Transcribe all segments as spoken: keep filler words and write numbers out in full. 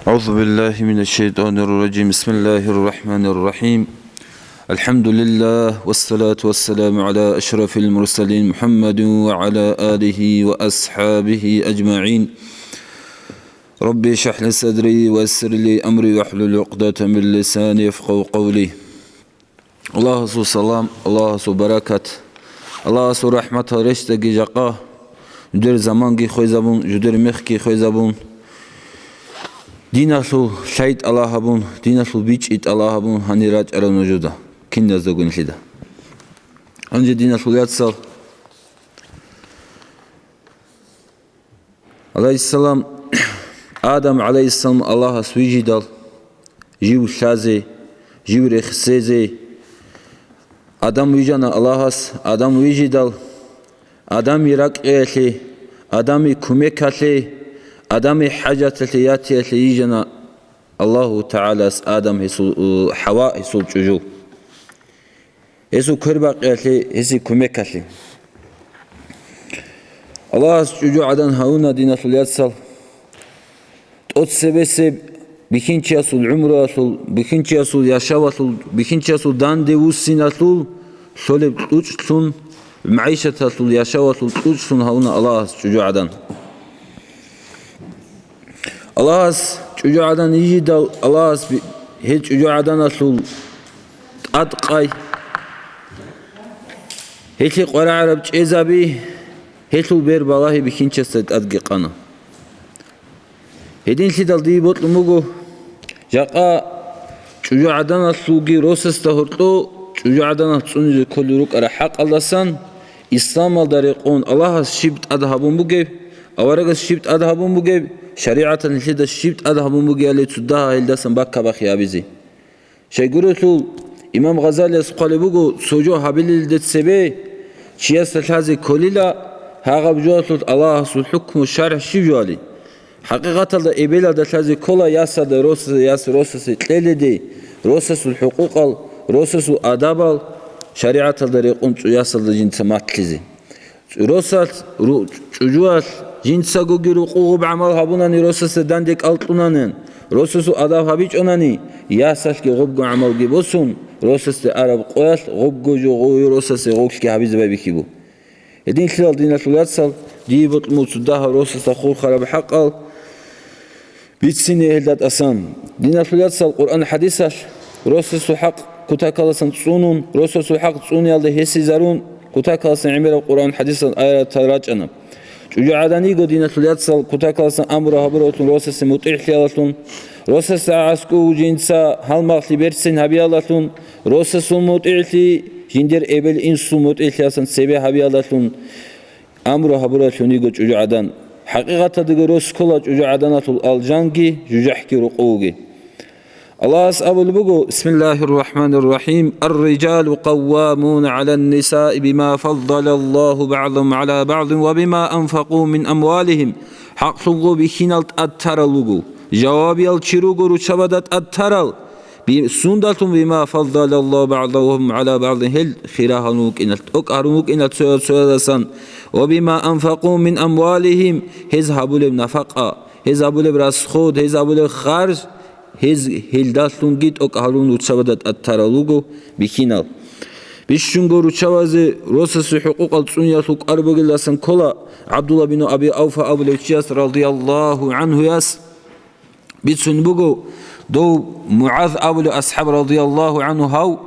أعوذ بالله من الشيطان الرجيم. بسم الله الرحمن الرحيم. الحمد لله، والصلاة والسلام على أشرف المرسلين محمد وعلى آله وأصحابه أجمعين. رب اشرح لي صدري ويسر لي أمري واحلل عقدة من لساني يفقهوا قولي. Аллагьасул салам, Аллагьасул баракат, Аллагьасул рахӀматал рещтӀаги жакъа, жудер заманги хвезабун, жудер мехги хвезабун, диналъул лъай тӀалаб гьабун, диналъул бичӀчӀи тӀалаб гьабун гьанир рачӀарав нужеда, киназдаго нилъеда. Гьанже, диналъул яцал, гӀалайгьиссалам, Адам гӀалайгьиссалам Аллагьас вижидал, жив лъазе, жив рехсезе, Адам вижана Аллагьас, Адам вижидал, Адамил ракӀиялъе, Адамил кумекалъе, Адамил хӀажаталъе ятиялъе йижана Аллагьу ТагӀалас Адам гьесул, ХӀава гьесул чӀужу. Гьесул квербакъиялъе, гьесие кумекалъе. Аллагьас чӀужугӀадан гьавуна, диналъул яцал, тӀоцебесеб бихьинчиясул гӀумруялъул, бихьинчиясул яшавалъул, бихьинчиясул данде вуссиналъул лъолеб кьучӀлъун, магӀишаталъул яшавалъул кьучӀлъун гьавуна Аллагьас чӀужугӀадан. Аллагьас чӀужугӀадан йижидал, Аллагьас би-, гьел чӀужугӀаданалъул тӀадкъай, гьелъие къваригӀараб чӀезаби, гьелъул бер балагьи бихьинчасда тӀадги къана. Гьединлъидал дие бокьун буго, жакъа чӀужугӀаданалъулги росасда гьоркьо, чӀужугӀаданалъ цӀунизе кколел рукӀарал хӀакъалдасан, исламалда рекъон Аллагьас щиб тӀад гьабун бугеб, аварагас щиб тӀад гьабун бугеб, шаригӀаталъ нилъеда щиб тӀад гьабун бугебали цо дагьа гьелдасан баккабахъи гьабизе. Щайгурелъул, имам Гъазалияс хъвалеб буго, цо жо гьабилелде цебе чиясда лъазе кколила, гьагъаб жоялъулъ Аллагьасул хӀукму, шаргӀ щиб жоали. ХӀакъикъаталда эбелалда лъазе ккола ясалда рос-, яс росасе кьеледе, росасул хӀукъукъал, росасул адабал шаригӀаталда рекъон цо ясалда жинца малъизе. Росас ру-, чӀужуялъ жинцагоги рукъу гъуб гӀамал гьабунани, росасда данде кӀалкьунанин, росасул адаб гьабичӀонани, ясалъги гъубго гӀамалги босун, росасде араб къоялъ гъубго жо гъуй росасе гъуллъги гьабизе байбихьибу. Гьединлъидал, диналъул яцал, дие бокьун буго цо дагьаб росасда хурхараб хӀакъал бицине гьелда тӀасан. Диналъул яцал, Къуръан-хӀадисалъ росасул хӀакъ кутакалдасан цӀунун, росасул хӀакъ цӀуниялда гьесизарун, кутакалдасан гӀемераб Къуръан-хӀадисал аятал рачӀана. ЧӀужугӀадан йиго, диналъул яцал, кутакалдасан амру гьабуравлъун росасе мутӀигӀлъиялалъун, росасда гӀаскӀу жинца гьалмагълъи берцин гьабиялалъун, росасул мутӀигӀлъи жиндир эбел-инсул мутӀигӀлъиялдасан цебе гьабиялалъун, амру гьабуралъун йиго чӀужугӀадан. ХӀакъикъаталдаги рос ккола чӀужугӀаданалъул алжанги жужахӀги рокъовги. Аллагьас абулеб буго, بسم الله الرحمن الرحيم: الرجال قوامون على النساء بما فضل الله بعضهم على بعض وبما أنفقوا من أموالهم. ХӀакълъунго бихьинал тӀад тарал руго, жавабиял чи руго руччабада тӀад тарал, би-, сундалъун, بما فضل الله بعضهم على بعض, гьел хира гьарун вукӀиналъ, тӀокӀ гьарун вукӀиналъ цоял-цоядасан, وبما أنفقوا من أموالهم, гьез гьабулеб нафакъа, гьез гьабулеб расход, гьез гьабулеб харж, гьез гьелдалъунги тӀокӀ гьарун руччабада тӀад тарал руго бихьинал. Бищунго руччабазе росасе хӀукъукъал цӀуниялъул кӀвар бугелдасан ккола ГӀабдулла бину Аби Авфа абулев чияс, радияллагьу гӀанхуяс. Бицун буго, дов МугӀаз абулев асхӀаб, радияллагьу гӀанху, гьав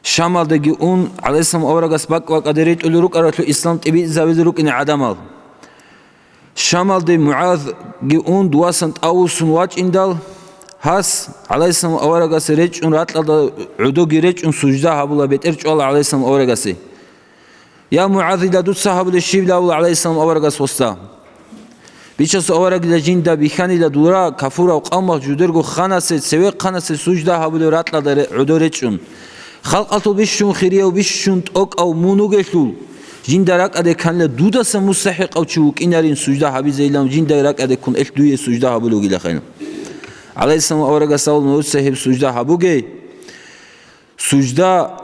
Шамалдаги ун, гӀалайгьиссалам аварагас бакӀ-бакӀалде ретӀулел рукӀаралъур ислам тӀибитӀизавизе рукӀине гӀадамал. Шамалде МугӀазги ун, дувасан тӀавуссун вачӀиндал, гьас, гӀалайгьиссалам аварагасе речӀчӀун, ракьалда гӀодоги речӀчӀун, сужда гьабула, бетӀер чӀвала гӀалайгьиссалам аварагасе. Я МугӀаз, ила дуца гьабулеб щиб? Абула гӀалайгьиссалам аварагас гьесда. Бичасул аварагила, жинда бихьанила дура кафурав къавмалъ жудерго ханасе, цевехъанасе сужда гьабулев ракьалда ре-, гӀодо речӀчӀун. Халкъалъул бищун хирияв, бищун тӀокӀав мун вугелъул, жинда ракӀалде кканила дудаса мустахӀикъав чи вукӀинарин сужда гьабизейилан, жинда ракӀалде ккун элъ дуе сужда гьабулев вугилахъе. ГӀалайгьиссалам аварагас абула, нужеца гьеб сужда гьабуге. Сужда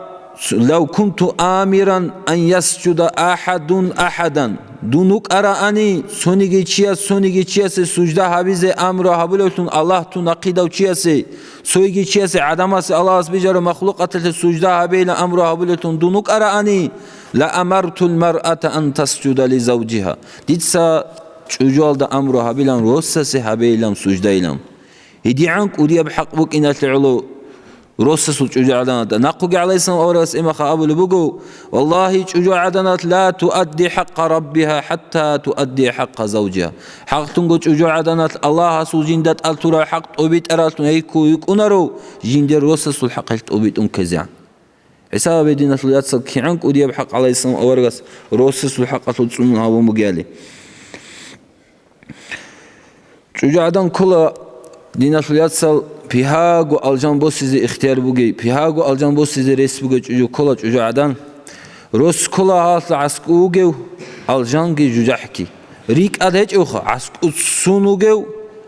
Лав кунту амиран ан ясджуда ахадун ахадан. Дун вукӀараани, цониги чияс цониги чиясе сужда гьабизе амру гьабулевлъун Аллагь тун нахъидав чиясе, цойги чиясе, гӀадамасе, Аллагьас бижарав махлукъаталъе сужда гьабейилан амру гьабулевлъун дун вукӀараани, ла амартул маръата ан тасджуда ли завджиха. Дица чӀужуялда амру гьабилан росасе гьабейилан суждайилан. ГьедигӀан кӀудияб хӀакъ букӀиналъе гӀоло росасул чӀужугӀаданалда. Нахъуги гӀалайгьиссалам аварагас эмаха абулеб буго: «Валлагьи, чӀужугӀаданалъ ла туадди хӀакъа раббиха хӀатта туадди хӀакъа завжиха». ХӀакълъунго чӀужугӀаданалъ Аллагьасул жинда тӀад лъурал хӀакъ тӀобитӀаралъун гьей ккун йикӀунаро, жиндир росасул хӀакъалъ тӀобитӀун ккезегӀан. ХӀисаб гьабе, диналъул яцал, кигӀан кӀудияб хӀакъ гӀалайгьиссалам аварагас росасул хӀакъалъул цӀунун гьабун бугеали. ЧӀужугӀадан ккола, диналъул яцал, пигьаго алжан босизе ихтияр бугей, пигьаго алжан босизе рес бугей чӀужу ккола чӀужугӀадан. Рос ккола гьалъа гӀаскӀу вугев, алжанги жужахӀги. РикӀад гьечӀевха, гӀаскӀу цун вугев,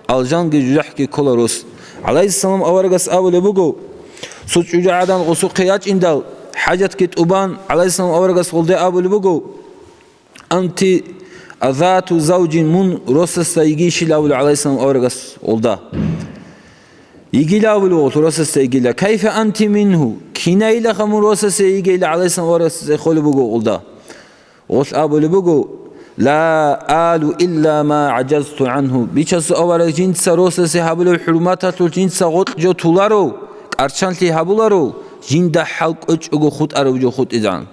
алжанги жужахӀги ккола рос. ГӀалайгьиссалам аварагас абулеб буго, цо чӀужугӀадан гъусухъе ячӀиндал, хӀажатги тӀубан, гӀалайгьиссалам аварагас гъолде абулеб буго: «Анти азату завжин», мун росасда йигищил абулев гӀалайгьиссалам аварагас гъолда. Йигила абулев гъолъ росасда йигила. «Кайфа анти мингьу?» Кинайилаха мун росасе йигейила гӀалайгьиссалам аварагас цӀехолеб буго гъолда. Гъолъ абулеб буго: «Ла алу илла ма гӀажазту гӀангьу». Бичасул авараг жинца росасе гьабулев хӀурматалъулъ жинца гъоркь жо туларо, кӀарчанлъи гьабуларо, жинда хӀал кӀвечӀого хутӀараб жо хутӀизегӀан.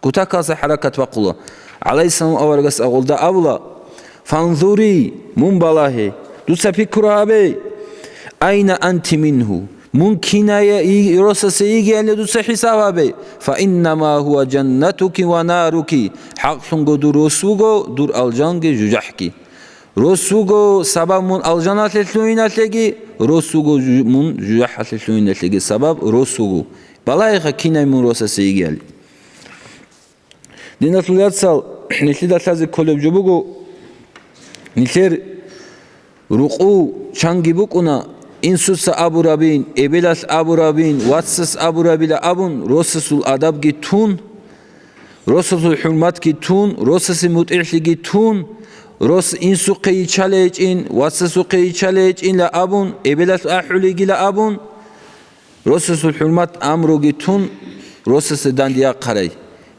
Кутакалъа хӀаракат бахъула. ГӀалайгьиссалам аварагас гъолда абула: «Фанзури, мун балагье, дуца пикру гьабе, айна анти мингьу, мун киная и-, росасе йигеялъе дуца хӀисаб гьабе, фа иннама гьува жаннатуки ва наруки, хӀакълъунго дур рос вуго, дур алжанги жужахӀги. Рос вуго сабаб мун алжаналъе лъугьиналъеги, рос вуго жу-, мун жужахӀалъе лъугьиналъеги сабаб рос вуго. Балагьеха кинай мун росасе йигеяли». Диналъул яцал, нилъеда лъазе кколеб жо буго, нилъер рукъу чанги букӀуна, инсуца абурабин, эбелалъ абурабин, вацас абурабила абун, росасул адабги тун, росасул хӀурматги тун, росасе мутӀигӀлъиги тун, рос инсухъе йиччалей гьечӀин, вацасухъе йиччалей гьечӀинла абун, эбелалъ ахӀулейгила абун, росасул хӀурмат амруги тун, росасе дандияхъарай.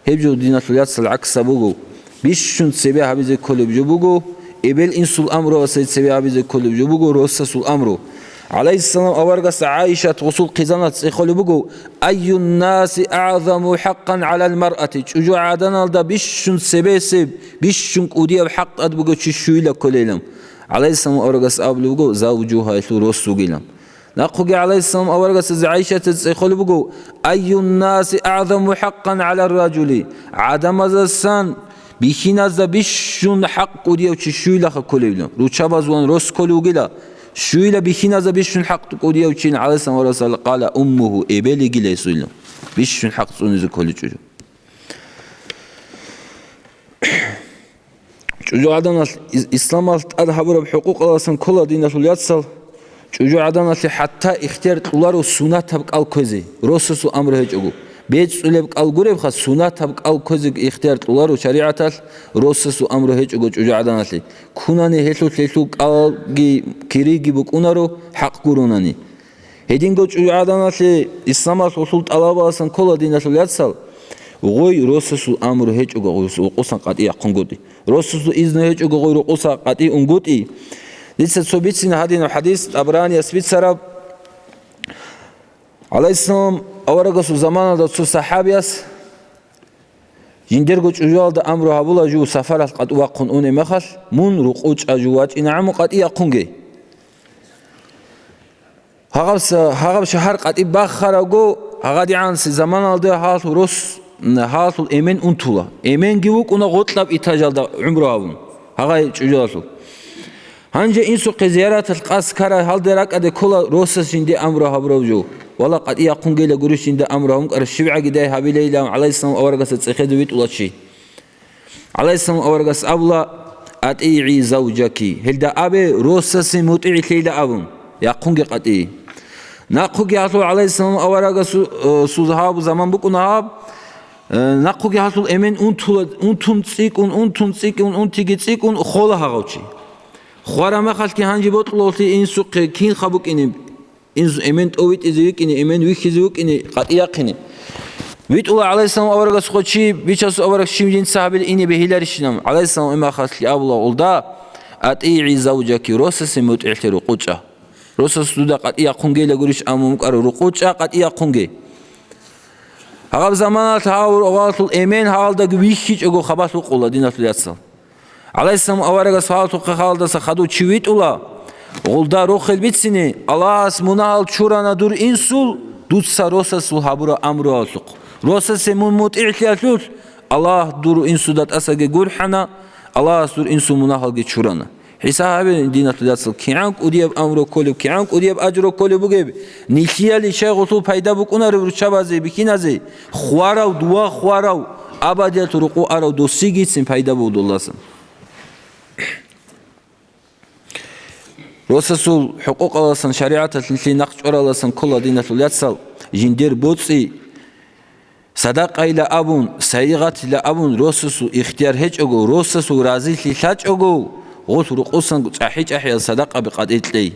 Гьеб жо, диналъул яцал, гӀаксаб буго. Бищун цебе гьабизе кколеб жо буго, эбел-инсул амруялдаса цебе гьабизе кколеб жо буго росасул амру. ГӀалайгьиссалам аварагасда ГӀайшат гъусул хъизаналъ цӀехолеб буго: «Айюннаси агӀзаму хӀакъан гӀалал маръати?» ЧӀужугӀаданалда бищун цебесеб, бищун кӀудияб хӀакъ тӀад бугев чи щуйила кколейилан. ГӀалайгьиссалам аварагас абулеб буго: «Завжугьа», гьелъул рос вугилан. Нахъуги гӀалайгьиссалам аварагасда ГӀайшатица цӀехолеб буго: «Айюннаси агӀзаму хӀакъан гӀалар ражули?» ГӀадамаздасан бихьиназда бищун хӀакъ кӀудияв чи щуйилаха кколевилан. Руччабазулан рос кколев вугила, щуйила бихьиназда бищун хӀакъ кӀудияв чи, гӀалайгьиссалам аварагас абула: «Къала уммугьу», эбелигила гьесулилан. Бищун хӀакъ цӀунизе кколев чӀужу. ЧӀужугӀаданалъ ис-, исламалъ тӀад гьабураб хӀукъукъаласан ккола, диналъул яцал, чӀужугӀаданалъе хӀатта ихтияр кьоларо сунатаб кӀал кквезе, росасул амру гьечӀого. БецӀулеб кӀал гуребха, сунатаб кӀал кквезе ихтияр кьоларо шаригӀаталъ, росасул амру гьечӀого чӀужугӀаданалъе. Кунани гьелъул, гьелъул кӀалги кириги букӀунаро, хӀакъ гуронани. Гьединго чӀужугӀаданалъе исламалъ гъусул тӀалабаласан ккола, диналъул яцал, гъой росасул амру гьечӀого гъой рукъусан къватӀи яхъунгутӀи. Росасул изну гьечӀого гъой рукъусан къватӀи унгутӀи. Дица цо бицина гьадинаб хӀадис, ТӀабранияс бицараб. ГӀалайгьиссалам аварагасул заманалда цо сахӀабияс жиндирго чӀужуялда амру гьабула, жив сафаралъ къватӀу вахъун унеб мехалъ, мун рукъу чӀа жув вачӀинегӀан мун къватӀи яхъунге. Гьагъабса-, гьагъаб шагьар къватӀиб бахарабго, гьагъадигӀанси заманалда гьалъул рос, гьалъул эмен унтула. Эменги вукӀуна гъоркьаб этажалда гӀумру гьабун, гьагъай чӀужуялъул. Гьанже инсухъе зияраталъ къас ккарай гьалде ракӀаде ккола росас жинде амру гьабурав жо. Вала, къватӀи яхъунгейила гурищ жинда амру гьабун ккара, щибгӀаги дай гьабилейилан гӀалайгьиссалам аварагасда цӀехезе витӀула чи. ГӀалайгьиссалам аварагас абула: «АтӀигӀи завжаки», гьелда абе, росасе мутӀигӀлъейила абун, яхъунге къватӀи. Нахъуги гьалъул гӀалайгьиссалам аварагасу-, э, сул гьаб заман букӀуна гьаб, э, нахъуги гьалъул эмен унтула, унтун цӀикӀкӀун, унтун цӀикӀкӀун, унтиги цӀикӀкӀун хола гьагъав чи. Хвара махалъги гьанже бокьулалъе инсухъе кинха букӀине, инсу эмен тӀовитӀизе вукӀине, эмен вихьизе вукӀине, къатӀияхъине. ВитӀула гӀалайгьиссалам аварагасухъо чи, бичасул авараг щиб жинца гьабил ине бегьиларищинав? ГӀалайгьиссалам имахалъги абула гъулда: «АтӀигӀи завжаки», росасе мутӀигӀлъи рукъучӀа. Росас дуда къатӀияхъун гейла гурищ, амма мукӀарав рукъучӀа къатӀияхъунги. Гьаб заманалъ гьав рогъалъул эмен гьалдаги вихьичӀого хабалъ вукъула диналъул яцал. ГӀалайгьиссалам аварагас гьалдухъе халдаса хадув чи витӀула, гъулда рохел бицине, Аллагьас мунагьал чурана дур инсул, дуца росасул гьабураб амруялъухъ. Росасе мун мутӀигӀлъиялъулъ, Аллагь дур инсуда тӀасаги гурхӀана, Аллагьас дур инсул мунагьалги чурана. ХӀисаб гьабе, диналъул яцал, кигӀан кӀудияб амру кколеб, кигӀан кӀудияб ажру кколеб бугеб, нилъиялъ щайгъулъул пайда букӀунареб руччабазе, бихьиназе, хварав, дова хварав, абадиялъул рукъу арав досигицин пайда бугуласан. Росасул хӀукъукъаласан, шаригӀаталъ нилъее нахъ чӀвараласан ккола, диналъул яцал, жиндер боцӀи, садакъайила абун, сайигъатила абун росасул ихтияр гьечӀого, росасул разилъи лъачӀого, гъулъ рукъусан чӀахӀи-чӀахӀиял садакъаби къатӀи кьей.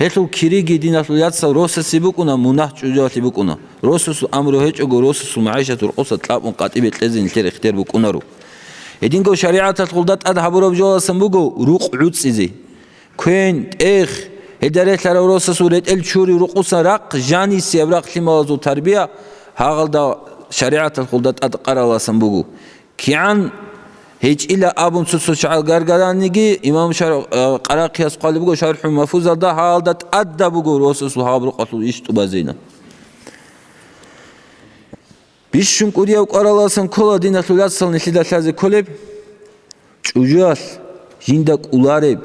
Гьелъул кириги, диналъул яцал, росасе букӀуна, мунагь чӀужуялъе букӀуна. Росасул амру гьечӀого, росасул магӀишат рукъуса кьабун къатӀи бекьезе нилъер ихтияр букӀунаро. Гьединго шаригӀаталъ гъулда тӀад гьабураб жояласан буго рукъ гӀуцӀизе. Квен, тӀех, гьелда релълъарав росасул ретӀел чури рукъусан рахъ, жанисияб рахъ лъималазул тарбия, гьагъалда шаригӀаталъ гъулда тӀад къараласан буго. КигӀан гьечӀила абун цо-цо чагӀал гаргараниги, имам Шар-, а, Къарахъияс хъвалеб буго ШархӀул Мафузалда, гьалда тӀадаб буго росасул гьаб рукъалъул иш тӀубазейилан. Бищун кӀудияв кӀвараласан ккола, диналъул яцал, нилъеда лъазе кколеб, чӀужуялъ жинда кӀолареб,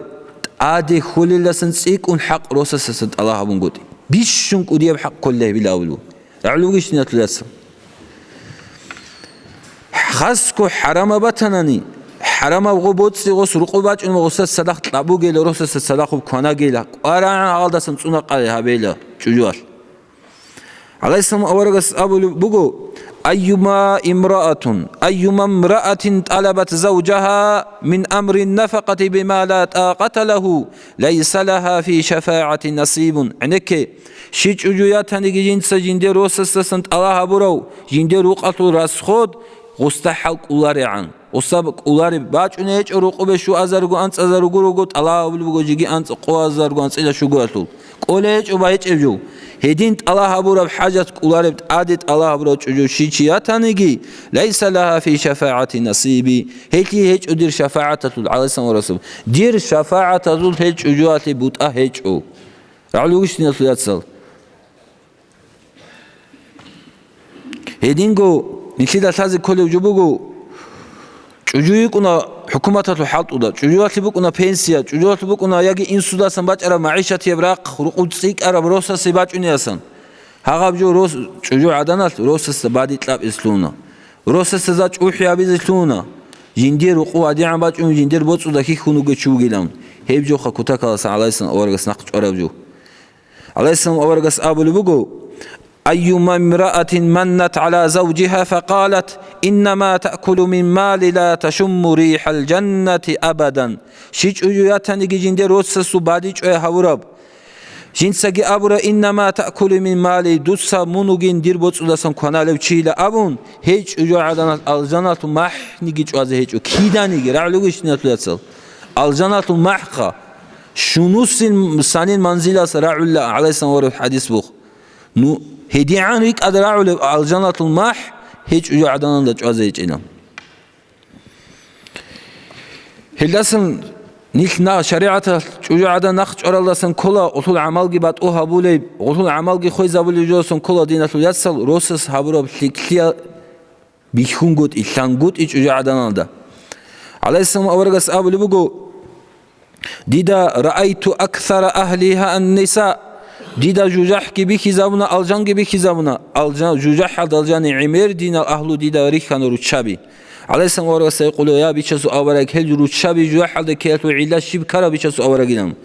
тӀаде хьолеласан цӀикӀкӀун хӀакъ росасасан тӀалаб гьабунгутӀи. Бищун кӀудияб хӀакъ кколила гьебила абулеб. РагӀулев вугищ, диналъул яцал? Хасго хӀарамаб батанани, хӀарамаб гъо боцӀи гъос рукъу бачӀун ва гъосда цадахъ кьабугейила, росасда цадахъ кванагейила, кӀварагӀан гьалдасан цӀунакъали гьабейила чӀужуялъ. ГӀалайгьиссалам аварагас абулеб буго: «Айюма имраатун, айюма имраатин тӀалабат завжагьа мин амрин нафакъати бима ла тӀакъата лагьу, лайса лагьа фи шафагӀати насибун». ГӀенекке, щи чӀужу ятаниги жинца жиндер росасдасан тӀалаб гьабурав, жиндер рукъалъул расход гъусда хӀал кӀоларегӀан. Гъусаб кӀолареб бачӀуней гьечӀо рукъубе щуазарго анцӀазарго руго, тӀалаб гьабулеб буго жеги анцӀ-, къоазарго анцӀила щугоялъул. КӀолей гьечӀо ба гьечӀеб жо. Гьедин тӀалаб гьабураб хӀажат кӀолареб тӀаде тӀалаб гьабурав чӀужу щи чи ятаниги, лайса лагьа фи шафагӀати насиби, гьелъие гьечӀо дир шафагӀаталъул, гӀалайгьиссалам аварагас абу-, дир шафагӀаталъул гьел чӀужуялъе бутӀа гьечӀо. РагӀулев вугищ, диналъул яцал? Гьединго нилъеда лъазе кколев жо буго, чӀужу йикӀуна хӀукуматалъул хӀалтӀуда, чӀужуялъе букӀуна пенсия, чӀужуялъе букӀуна яги инсудасан бачӀараб магӀишатияб рахъ, рукъу цӀикӀкӀараб росасе бачӀунеясан. Гьагъаб жо рос-, чӀужугӀаданалъ росасда бадикьабизе лъугьуна. Росасда за чӀухӀи гьабизе лъугьуна. Жиндир рукъу гьадигӀан бачӀун, жиндир боцӀуда хьихьун вугев чи вугилан. Гьеб жоха кутакаласан гӀалайгьиссалам аварагас нахъ чӀвараб жо. ГӀалайгьиссалам аварагас абулеб буго: «Айюма имраатин маннат гӀала завжигьа факъалат: иннама таъкулу мин мали ла ташумму рихӀал жаннати абадан». Щи чӀужу ятаниги жиндер росасул бадичӀвай гьавураб. Жинцаги абура: «Иннама таъкулу мин мали», дуца мун вугин дир боцӀудасан кваналев чийила абун, гьей чӀужугӀаданалъ алжаналъул махӀниги чӀвазе гьечӀо. Киданиги, рагӀулев вугищ, диналъул яцал? Алжаналъул махӀха. Щунусин санин манзилас рагӀула гӀалайгьиссалам аварагасул хӀадис буго. Ну, гьедигӀан рикӀкӀад рагӀулеб алжаналъул махӀ гьей чӀужугӀаданалда чӀвазе гьечӀила. Гьелдасан нилъ на-, шаригӀаталъ чӀужугӀадан нахъ чӀваралдасан ккола гъулъул гӀамалги батӀу гьабулеб, гъулъул гӀамалги хвезабулеб жоласан ккола, диналъул яцал, росас гьабураб лъикӀлъи бихьунгутӀи, лъангутӀи чӀужугӀаданалда. ГӀалайгьиссалам аварагас абулеб буго: «Дида раайту аксара агьлигьа ан-ниса». Дида жужахӀги бихьизабуна, алжанги бихьизабуна. Алжан, жужахӀалда алжани гӀемер динал агьлу дида рихьана руччаби. ГӀалайгьиссалам аварагас гьикъулев: «Я, бичасул авараг, гьел руччаби жугьахӀалде ккеялъул гӀилла щиб ккараб, бичасул аварагилан?»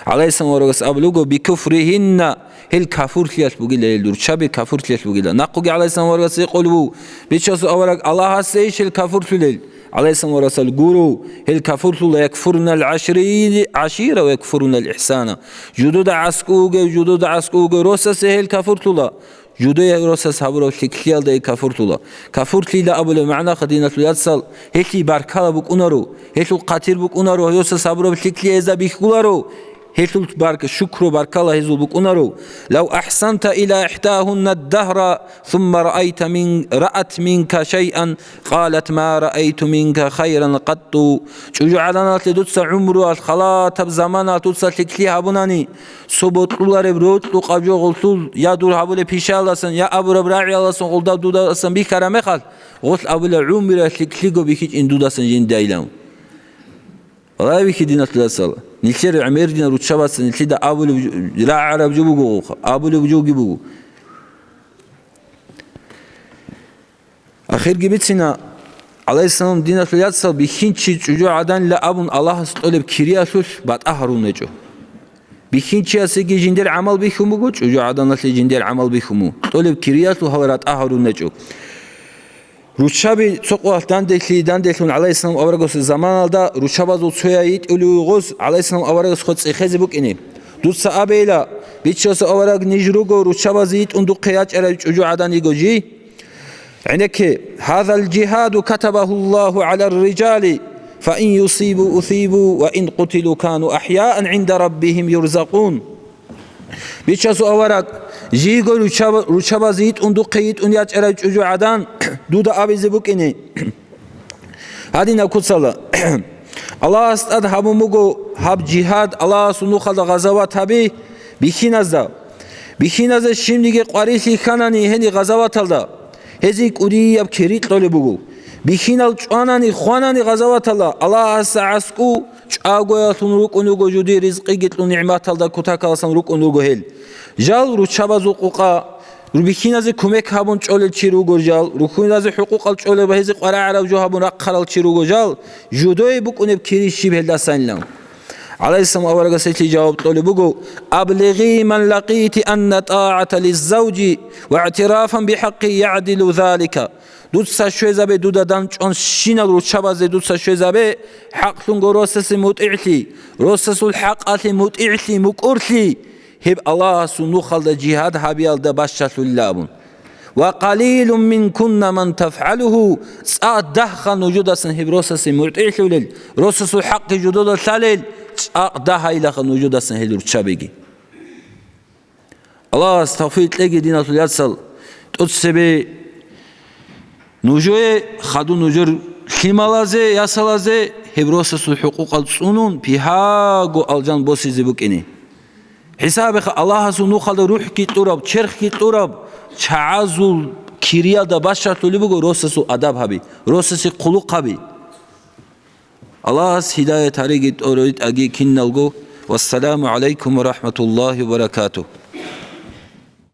ГӀалайгьиссалам аварагас абулего: «Бикуфригьинна, гьел кафурлъиялъ бугила, гьел руччаби кафурлъиялъ бугила». Нахъуги гӀалайгьиссалам аварагас гьикъулев: «Бичасул авараг, Аллагьасе иш гьел кафурлъулел?» ГӀалайгьиссалам аварагас гуро, гьел кафурлъула: «Якфурунал гӀашри-, гӀашира ва якфурунал ихсана». Жудуда гӀаскӀуге, жудуда гӀаскӀуге росасе гьел кафурлъула. Жудее росас гьабураб лъикӀлъиялда и кафурлъула. Кафурлъила абулеб магӀнаха, диналъул яцал, гьелъие баркала букӀунаро, гьелъул хъатир букӀунаро, гьосас гьабураб лъикӀлъи гьезда бихьуларо, гьелъул барк-, шукру баркала гьезул букӀунаро. «Лав ахсанта иля ихдагьунна дагьра, сумма раайта мин-, раат минка шайан, къалат: ма раайту минка хайран къатту». ЧӀужугӀаданалъе дуца гӀумруялъ халатаб заманалъ дуца лъикӀлъи гьабунани, цо бокьулареб рокьукъаб жо гъолъул я дур гьабулеб пишаялдасан, я абураб рагӀиялдасан гъолда дудасан бихьараб мехалъ, гъолъ абула: «ГӀумруялъ лъикӀлъиго бихьичӀин дудасан жиндайилан». Валлагь, бихьи, диналъул яцал, нилъер гӀемердина руччабаца нилъеда абулеб жо-, рагӀараб жо буго гъоха, абулеб жоги буго. Ахирги бицина, гӀалайгьиссалам, диналъул яцал, бихьинчи чӀужугӀаданила абун Аллагьас кьолеб кириялъулъ батӀа гьарун гьечӀо. Бихьинчиясеги жиндир гӀамал бихьун буго, чӀужугӀаданалъе жиндир гӀамал бихьун буго. Кьолеб кириялъул гьал ратӀа гьарун гьечӀо. Руччаби цо къоялъ данделъи-, данделъун гӀалайгьиссалам аварагасул заманалда руччабазул цояй йитӀулев гъоз гӀалайгьиссалам аварагас хве цӀехезе букӀине. Дуца абейила, бичасул авараг, ниж руго руччабазе йитӀун духъе ячӀарай чӀужугӀадан йиго жий. ГӀенекке: «Гьазал жигьаду катабагьу Аллагьу гӀалар рижали, фа ин юсибу усибу, ва ин къутилу кану ахӀяан гӀинда раббигьим юрзакъун». Бичасул авараг, жийго ручаба-, ручабазе йитӀун духъе йитӀун ячӀарай чӀужугӀадан дуда абизе букӀине. Гьадинаб куцала. Аллагьас тӀад гьабун буго гьаб жигьад, Аллагьасул нухалда гъазават гьаби бихьиназда. Бихьиназда щибниги къварилъи хьанани гьени гъазаваталда, гьезие кӀудияб кири кьолеб буго. Бихьинал чӀванани, хванани гъазаваталда, Аллагьасда гӀаскӀу чӀагоялъун рукӀун руго, жуди ризкъиги кьун нигӀматалда кутакаласан рукӀун руго гьел. Жал руччабазул къукъа, бихьиназе кумек гьабун чӀолел чи руго жал, рухьуназе хӀукъукъал чӀолел ва гьезие къварагӀараб жо гьабун рахъарал чи руго жал, жудое букӀунеб кири щиб гьелдасанилан? ГӀалайгьиссалам аварагас гьелъие жаваб кьолеб буго: «Аблигъи ман лакъити анна тӀагӀата лиззавжи ва игӀтирафан бихӀакъи ягӀдилу залика». Дуца щвезабе, дуда дандчӀван щинал руччабазе дуца щвезабе, хӀакълъунго росасе мутӀигӀлъи, росасул хӀакъалъе мутӀигӀлъи, мукӀурлъи, гьеб Аллагьасул нухалда жигьад гьабиялда бащалъулила абун. «Ва къалилун минкунна ман тафгӀалугьу», цӀакъ дагьха нужудасан гьеб росасе мутӀигӀлъулел, росасул хӀакъги жудода лъалел, цӀакъ дагьайилаха нужудасан гьел руччабиги. Аллагьас тавфикъ кьеги, диналъул яцал, тӀоцебе нужее, хадур нужер лъималазе, ясалазе гьеб росасул хӀукъукъал цӀунун, пигьаго алжан босизе букӀине. ХӀисабиха, Аллагьасул нухалда рухӀги кьураб, черхги кьураб чагӀазул кириялда бащалъулеб буго росасул адаб гьаби, росасе хъулухъ гьаби. Аллагьас гьидаят гьариги тӀоритӀаги киналго. Вассаламу гӀалайкум ва рахӀматуллагьи ва баракатугь.